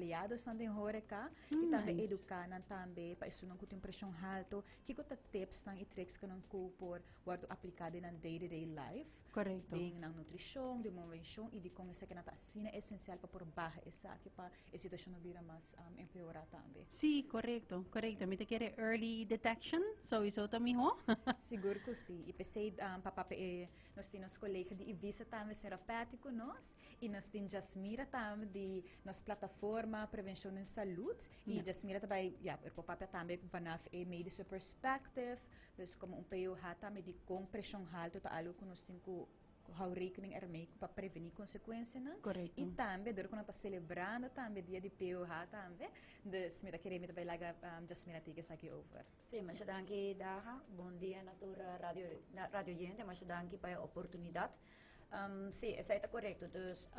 empleadonan den horeca y tambe educa nan tambe pa esunnan cu tin presion halto, kico ta tipsnan y tricks cu nan cu por wordo aplica den nan day to day life, den nan nutricion, den movencion y dicon esakinan ta asina esencial pa por baha esaki pa e situacion no bira mas empeora tambe. Sí, corecto, corecto. Mi ta kere early detection sowieso ta miho. Sigur cu si. Y p'esey pa papia e nos tin nos colega di Ibiza tambe, señora Patty cu nos y nos tin Jasmira tambe di nos plataforma Prevencion den Salud y Jasmira ta bay, ya, er por papia tambe vanaf e medische perspective, dus como un POH tambe di con presion halto ta algo cu nos tin cu hou rekening ermee pa preveni consecuencianan. Y tambe dor cu nan ta celebrando tambe dia di POH tambe, dus mi ta kere mi ta bay laga Jasmira take esaki over. Sí, masha danki Daha. Bon dia na tur radio radio oyente. Masha danki pa e oportunidad. Sí, esei ta korekto. Dus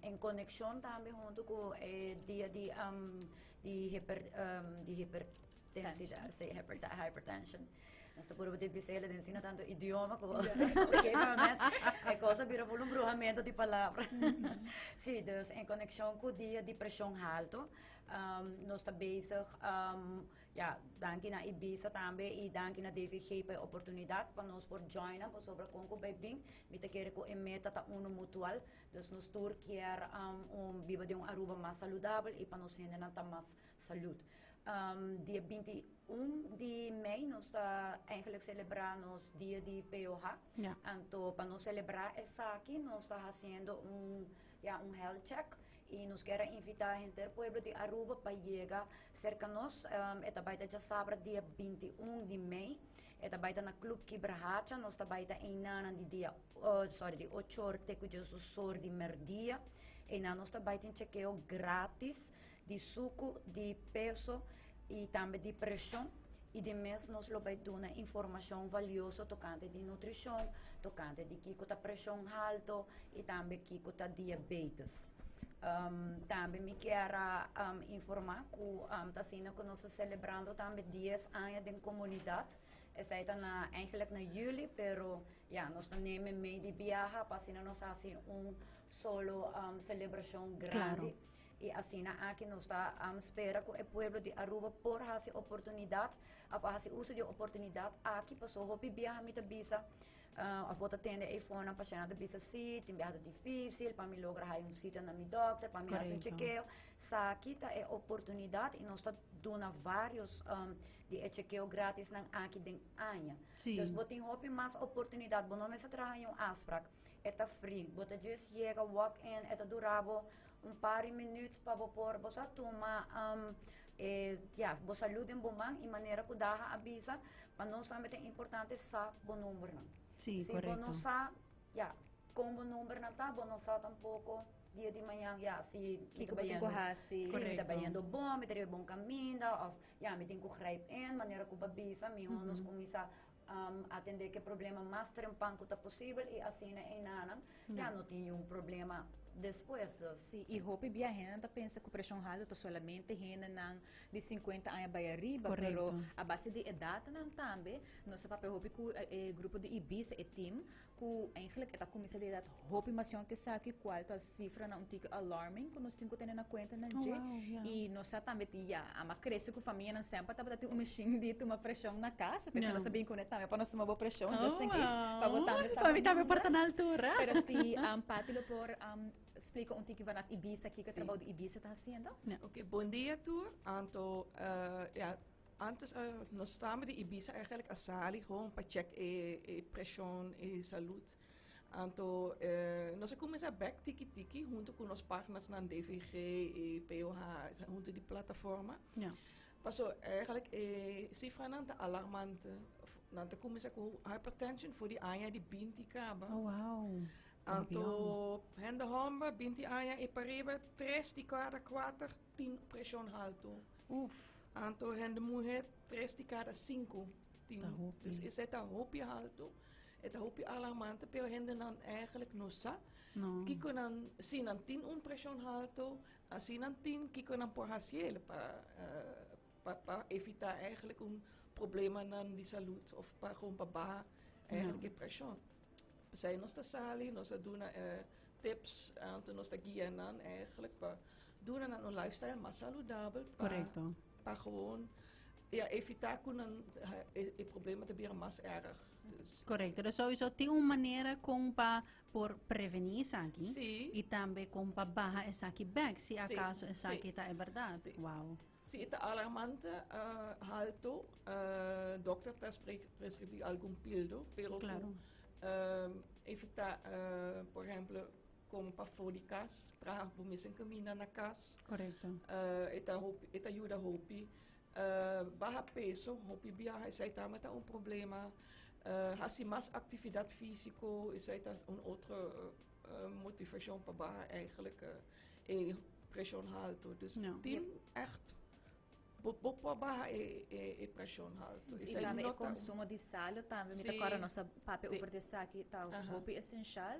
en konekshon tambe huntu ku e dia di di hiper di hipertensidad, sí, hypertension. Nos ta purba di bis'el den asina tantu idioma ku e kos a bira full un bruhamento di palabra. Sí, dus en konekshon ku dia di preshon haltu nos ta bezig. Ya, danki na Ibiza tambe y danki na DVG pa e oportunidad pa nos por join nan pasobra con cu bay bin mi ta kere cu e meta ta uno mutual, dus nos tur kier un biba den un Aruba mas saludabel y pa nos hendenan ta mas salud. Dia 21 di mei nos ta eigenlijk celebra nos dia di POH, anto pa nos celebra esaki nos ta haciendo un ya un health check y nos kier a invita henter pueblo di Aruba pa yega cerca nos. E ta bay ta djasabra dia 21 di mei. E ta bay ta na Club Kibrahacha. Nos ta bay ta einanan di dia, sorry, di ocho or te cu djesos or di merdia. Einan nos ta bay tin chekeo gratis di sucu, di peso y tambe di presion. Y di mes nos lo bay duna informacion valioso tocante di nutricion, tocante di kico ta presion halto y tambe kico ta diabetes. Tambe mi kier a informa cu ta asina cu nos ta celebrando tambe dies aña den comunidad. Esey ta na eigenlijk na juli, pero ya nos ta neme mey di biaha pa asina nos haci un solo celebracion grandi. Y asina aki nos ta spera cu e pueblo di Aruba por haci oportunidad of haci uso di e oportunidad aki paso hopi biaha mi ta bisa of bo ta tende eyfonan pashentnan ta bisa si tin biaha ta dificil pa mi logra haya un cita na mi dokter pa mi haci un chekeo. Saki ta e oportunidad y nos ta duna varios di e chekeo gratisnan aki den aña. Dus bo tin hopi mas oportunidad bo no mester traha un afspraak e ta free bo ta djis yega walk in e ta dura bo Un par di minuut pa bo por bo sa tuma e ya bo salud den bo man y manera cu Daha a bisa pa nos tambe ta importante sa bo numbernan. Sí, Si bo no correcto. sa ya con bo numbernan ta bo no sa tampoco dia di mañan ya si mi ta Kico bo tin bayendo cu haci. si mi ta Correcto. bayendo bon mi ta riba bon caminda of ya mi tin cu grijp in manera cu bo a bisa miho nos cuminsa Atendé ku e problema mas trempan ku ta posibel i asina einanan ya no tin niun problema despues. Dus. Sí, i hopi bia hendenan ta pensa ku preshon haltu ta solamente hendenan di sinkuenta aña bai ariba, pero a base di e datanan tambe nos a papia hopi ku e grupo di Ibiza, e team, ku eigenlijk e ta kuminsá di edat hopi mas yòn ke esaki, kual ta sifranan un tiki alarming ku nos tin ku tene na kuenta nan dje. I nos sa tambe tin ya ama krese ku famianan semper tabata tin un mashin di tuma preshon na kas, p'esei nos a bin kuné tambe pa nos tuma bo preshon just in case, pa bo tambe sa Pa mi tambe por ta na altura. Pero si Patty lo por splika un tiki vanaf Ibiza kiko e trabou di Ibiza ta hasiendo. Oke, bon dia tur. Anto ya Antes nos tambe di Ibiza eigenlijk a sali gewoon pa check e e preshon, e salud. Anto nos a cuminsa bek tiki tiki hunto cu nos partnersnan DVG y POH hunto di plataforma. Paso eigenlijk e cifranan ta alarmante. Nan ta cuminsa cu hypertension for di aña di binti caba. Oh wow. Anto hende homber binti aña y pariba tres di cada cuater tin preshon halto. Uf. Anto hende muhe tres di kada sinku tin. Ta hopi. Dus esei ta hopi haltu, e ta hopi alarmante, pero hendenan eigenlijk no sa No. kiko nan, si nan tin un preshon haltu, si nan tin kiko nan por hasi el pa pa pa evita eigenlijk un problemanan di salud of pa gewoon pa baha eigenlijk e preshon. P'esei nos ta sali, nos ta duna tips, anto nos ta guia nan eigenlijk pa. Duna nan un lifestyle mas saludabel pa pa gewoon ja evita ku nan e problema ta bira mas erg. Dus. Korekto. Dus sowieso tin un manera kon pa por prevení esaki. Sí. I tambe kon pa baha esaki bek si akaso esaki ta e bèrdat. Sí. Wow. Si e ta alarmante halto, dokter ta preskribí algun pildo, pero ku evita por ehemplo Como pafó di cas, traha bo mes en caminda na cas. Correcto. E ta hopi, e ta yuda hopi. Baha peso, hopi biaha, esei tambe ta un problema. Hasi mas actividad físico, esei ta un otro motivacion pa baha eigenlijk e presion halto. Dus tin echt Bo bo por baha e e e preshon haltu. I tambe e konsumo di salo tambe mi ta kòrda nos a papia over di esaki ta hopi esenshal.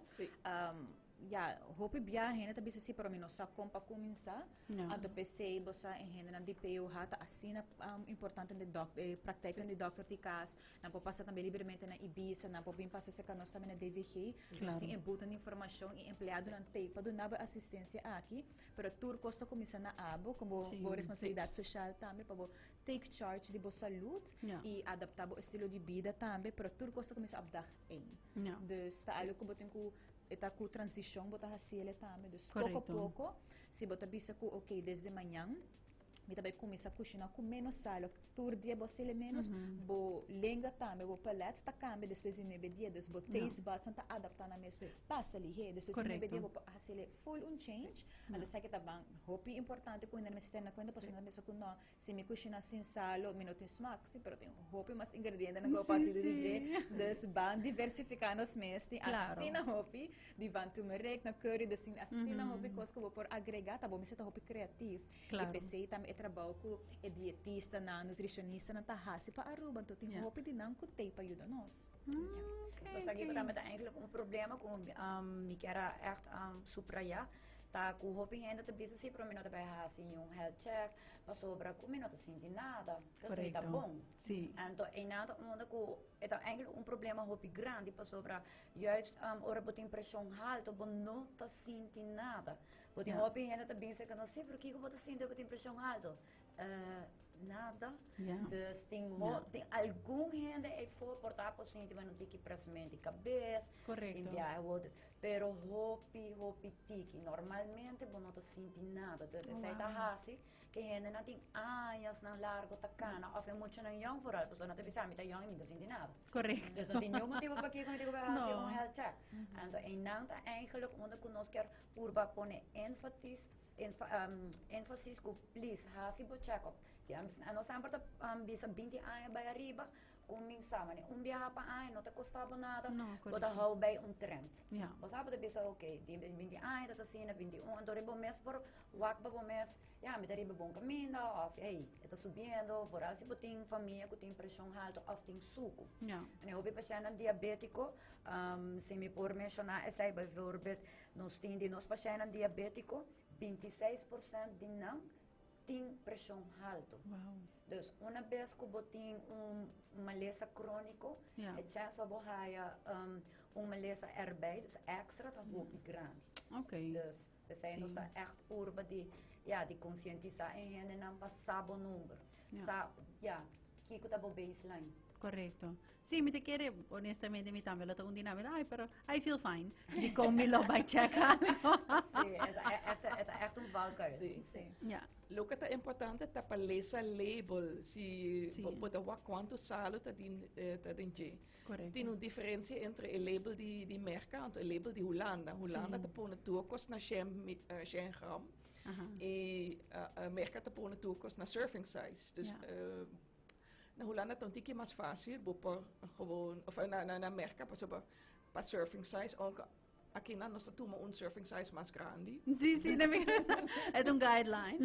Ya hopi bia hende ta bisa si pero mi no sa kon pa kuminsá. Anto p'esei bo sa e hendenan di POH ta asina importante den e praktèknan di dòkter di kas. Nan por pasa tambe libremente na Ibisa, nan por bin pasa serka nos tambe na DVG. Nos tin e buton di informashon i empleadonan t'ei pa duna bo e asistensia aki. Pero tur kos ta kuminsá na abo, ku bo bo responsabilidat soshal tambe pa bo take charge di bo salud i adaptá bo estilo di bida tambe, pero tur kos ta kuminsá op dag één. Dus ta algo ku bo tin ku e ta ku transishon bo ta hasi el'e tambe. Dus poko poko si bo ta bisa ku oke desde mañan Mi ta bai kuminsá kushiná ku ménos sal. Tur dia bo hasiel e ménos, bo lenga tambe, bo palet ta kambia despues di nuebe dia. Dus bo taste buds nan ta adaptá nan mes pasa lihé. Despues di nuebe dia bo por hasiel e full un change. Anto esaki ta ban hopi importante ku hende mester tene na kuenta pasobra nan ta pensa ku no, si mi kushiná sin sal mi no tin smak. Sí, pero tin hopi mas ingredientenan ku bo por hasi di dje. Dus ban diversifiká nos mes. Tin asina hopi di van turmeric na curry. Dus tin asina hopi kos ku bo por agregá. Ta bo mester ta hopi kreatif. Claro. Y p'esey tambe e trabou cu e dietistanan, nutricionistanan ta haci pa Aruba. Anto tin hopi di nan cu t'ey pa yuda nos. Nos aki tambe ta eigenlijk un problema cu mi kier a echt subraya, ta cu hopi hende ta bisa si pero mi no ta bay haci un health check pasobra cu mi no ta sinti nada, dus mi ta bon. Anto eynan ta unda cu e ta eigenlijk un problema hopi grandi pasobra juist ora bo tin presion halto bo no ta sinti nada. Bo tin hopi hende ta bisa ku no si, pero kiko bo ta sinti ora bo tin preshon alto? Nada. Dus tin tin algun hende ei for por ta por sinti bueno tiki presment di kabes, tin biahe u otro, pero hopi hopi tiki. Normalmente bo no ta sinti nada. Dus esei ta hasi ku e hendenan tin añasnan largo ta kana òf e muchanan yòn foral pasobra nan ta bisa mi ta yòn i mi no ta sinti nada. Dus no tin niun motibu pakiko mi tin ku bai hasi un health check. Anto einan ta eigenlijk unda ku nos kier Purba pone énfatis, énfasis ku plis hasi bo chèkòp. Nos semper ta bisa 20 aña bai ariba, kuminsá. Mane un biaha pa aña no ta kosta bo nada, bo ta hou bei un trend. Bo sa bo ta bisa oke, di 20 aña ta ta asina, 21, anto riba bo mes por wak pa bo mes, ya mi ta riba bon kaminda òf hey e ta subiendo, foral si bo tin famia ku tin preshon haltu òf tin suku. Mane hopi pashèntnan diabétiko, si mi por menshoná esei bijvoorbeeld, Nos tin di nos pashèntnan diabétiko, 26% di nan tin preshon haltu. Dus una bes ku bo tin un malesa króniko, e chèns pa bo haya un malesa erbij, dus èkstra, ta hopi grandi. Dus p'esei nos ta ègt purba di, ya, di konsientisá e hendenan pa sa bo number, sa, ya, kiko ta bo baseline. Korekto. Sí, mi ta kere, honestamente mi tambe lo ta un di nan, mi ta, ay, pero I feel fine. Dikon mi lo bai check algo? Sí, e ta echt, e ta echt un valkuil. Sí. Sí. Ja. Loke ta importante ta pa lesa label, si Sí. bo bo ta wak kuantu salo ta den eh, ta den dje. Correcto. Tin un diferensia entre e label di di Merka anto e label di Hulanda. Hulanda Sí. ta pone tur kos na shen mi eh, shen gram. Aha. I eh, eh, Merka ta pone tur kos na serving size. Dus Ja. eh, Na Hulanda ta un tiki mas fácil, bo por gewoon, of na, na, na Merka, pasobra pa serving size, aunke aki nan nos ta tuma un serving size mas grandi. Sí, sí, na mi Het un guideline.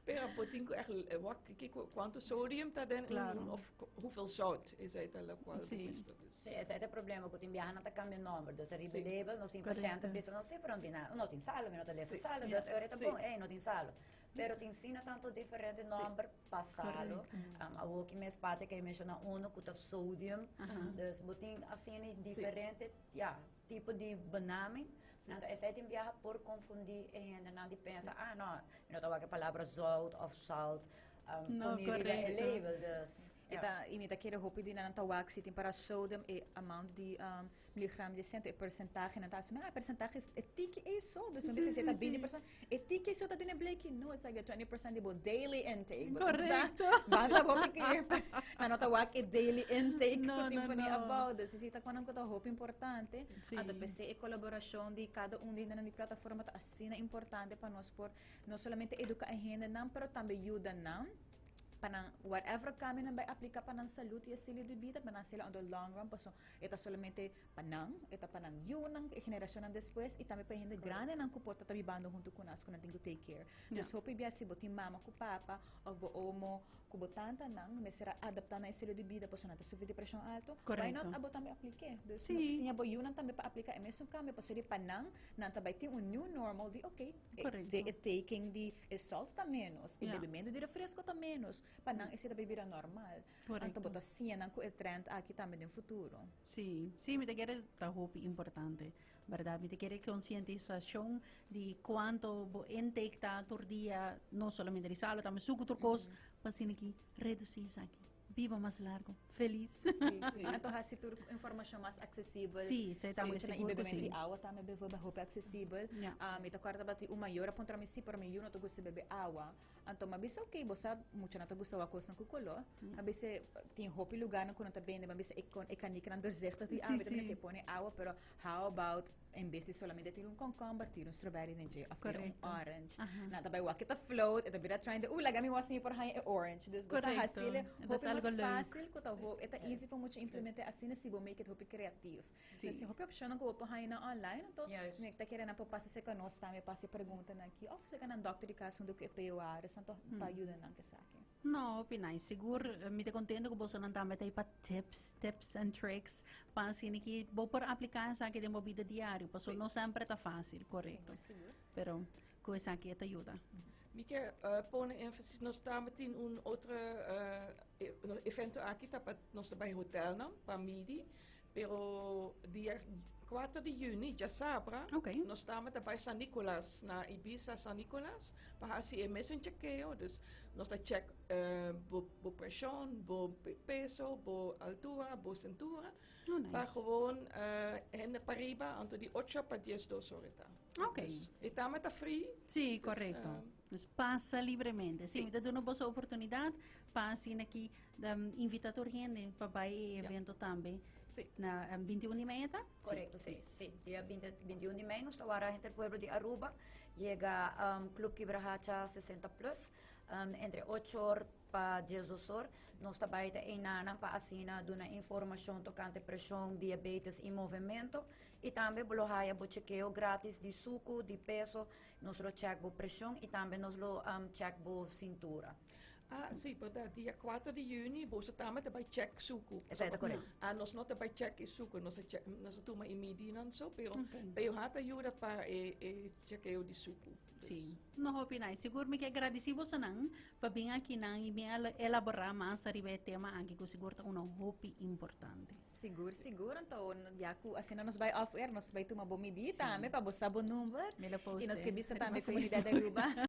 Pero bo tin ku echt wak kiko kuantu sodium ta den Claro. un, of hoeveel zout is het tal cual Sí. bo mester. Dus. Sí, esei ta e problema, ku tin biaha nan ta kambia nòmber. Dus riba Sí. label nos tin Correcto. pashènt bisa, no sé, pero no tin nada, no tin salo, mi no ta lesa Sí. salo. Ja. Dus e ora ta Sí. bon, ey, no tin salo. Pero tin sina tanto diferente nomber pa salo. Awo ki mes parte ke menciona uno ku ta sodium. Dus bo tin asina diferente, ja, tipo di benaming. Anto esei tin biaha por konfundí e hendenan di pensa, ah no, mi no ta wak e palabra zout òf salt No, poni riba e korekto. label, dus E ja. ta, i mi ta kere hopi di nan ta wak si tin para sodium e amount di miligram di cento e porcentahe nan ta asumi, ah, e porcentahe e tiki ei so, dus un bes si e ta 20%, e tiki ei so ta den e bleki, no, it's like 20% di bo daily intake. Bo ta Korekto. Banda hopi clear pa nan no ta wak e daily intake No, ku tin no, pone no. abou. Dus esei ta konan ku ta hopi importante. Sí. Anto p'esei e kolaborashon di kada un di hendenan di plataforma ta asina importante pa nos por no solamente eduká e hendenan pero tambe yuda nan pa nan whatever kambio nan bai apliká pa nan salud i estilo di bida pa nan hasiel on the long run paso e ta solamente pa nan, e ta pa nan yunan, e generashonnan despues i tambe pa e hende grandenan ku por ta ta bibando huntu ku nos ku nan tin ku take care. Dus hopi bia si bo tin mama ku papa òf bo omo ku bo tantanan mester a adaptá nan estilo di bida pasobra nan ta sufri di preshon alto, why not abo tambe aplik'é? Dus siña bo yunan tambe pa apliká e mesun kambio pasobra di pa nan, nan ta bai tin un new normal di ok, e taking di e salt ta ménos, e bebimentu di refresko ta ménos, pa nan esei ta bai bira normal. Anto bo ta siña nan ku e trend aki tambe den futuro. Sí, sí, mi ta kere ta hopi importante, berdad. Mi ta kere konsientisashon di kuanto bo intake ta tur dia, no solamente di salo, tambe suku tur kos, pa asina ki redusí esaki. Biba mas largo, felis. Sí, sí. Anto hasi tur informashon mas aksesibel. Sí, esei tambe Sí, sigur ku i bebementu sí. di awa tambe bijvoorbeeld hopi aksesibel. Ja. Mi ta kòrda tabatin un mayor a puntra mi, sí, pero mi yu no ta gusta bebe awa. Anto m'a bisa ok, bo sa muchanan ta gusta wak kosnan ku koló. M'a bisa tin hopi lugarnan ku nan ta bende, m'a bisa e kon e kanikanan doorzichtig di awa, mi ta mira ke pone awa, pero how about en bes di solamente tira un komkomber, tira un strawberry den dje òf tira un orange. Nan ta bai wak e ta float, e ta bira trendy, uh laga mi wak si mi por haña e orange. Dus bo sa hasiel e hopi mas fácil ku ta e ta easy pa mucha implement'é asina si bo make it hopi creatief. Dus tin hopi opcionnan ku bo por haña nan online, anto mi ta kere nan por pasa serka nos tambe pa hasi preguntanan aki òf serka nan dòkter di kas huntu ku e POA anto pa yuda nan ku esaki. No, hopi nice. Sigur mi ta kontento ku bosonan tambe ta ei pa tips, tips and tricks pa asina ki bo por apliká esaki den bo bida diario, pasobra no semper ta fásil, korekto. Sigur, sigur. Pero ku esaki e ta yuda. Mi ke pone énfasis, nos tambe tin un otro evento aki ta pa nos ta bai hotelnan pa midi. Pero dia 4 di juni, djasabra, Ok. nos tama ta bai San Nicolas, na Ibiza San Nicolas, pa hasi e mesun chekeo. Dus nos ta check eh, bo, bo preshon, bo peso, bo altura, bo cintura. Oh, nice. Pa gewoon eh, hende pariba, anto di 8 pa 12 ora ta. Ok. Dus, e tama ta free. Sí, Dus, correcto. eh, Dus pasa libremente. Sí, Sí. mi ta duna boso oportunidad pa asina ki um, invita tur hende pa bai e evento tambe. Sí. Na 21 di mei ta? Correcto, sí. Sí. Dia 20, 21 di mei nos ta wara henter pueblo di Aruba. Yega Club Kibrahacha 60 Plus. Entre 8 or pa 12 or. Nos ta bai ta einanan pa asina duna informacion tocante presion, diabetes y movimento. Y tambe bo lo haya bo chequeo gratis di sucu, di peso. Nos lo check bo presion y tambe nos lo check bo cintura. Ah, sí, berdad. Dia 4 di juni, boso tambe ta bai check suku. Esei ta korekto. Ah, nos no ta bai check e suku, nos a check, nos a tuma e midinan so, pero Ok. pero hata ayuda pa e, e chequeo di suku. Dus, Sí. No hopi nice. Sigur mi ke agradeci bosonan pa bin akinan i bin elabora mas ariba e tema aki ku sigur ta uno hopi importante. Sigur, sigur. Anto, ya ku asina nos bai off air, nos bai tuma bo midi tambe pa bo sa bo number. Mi lo I nos post ke bisa riba tambe komunidat Facebook. Aruba.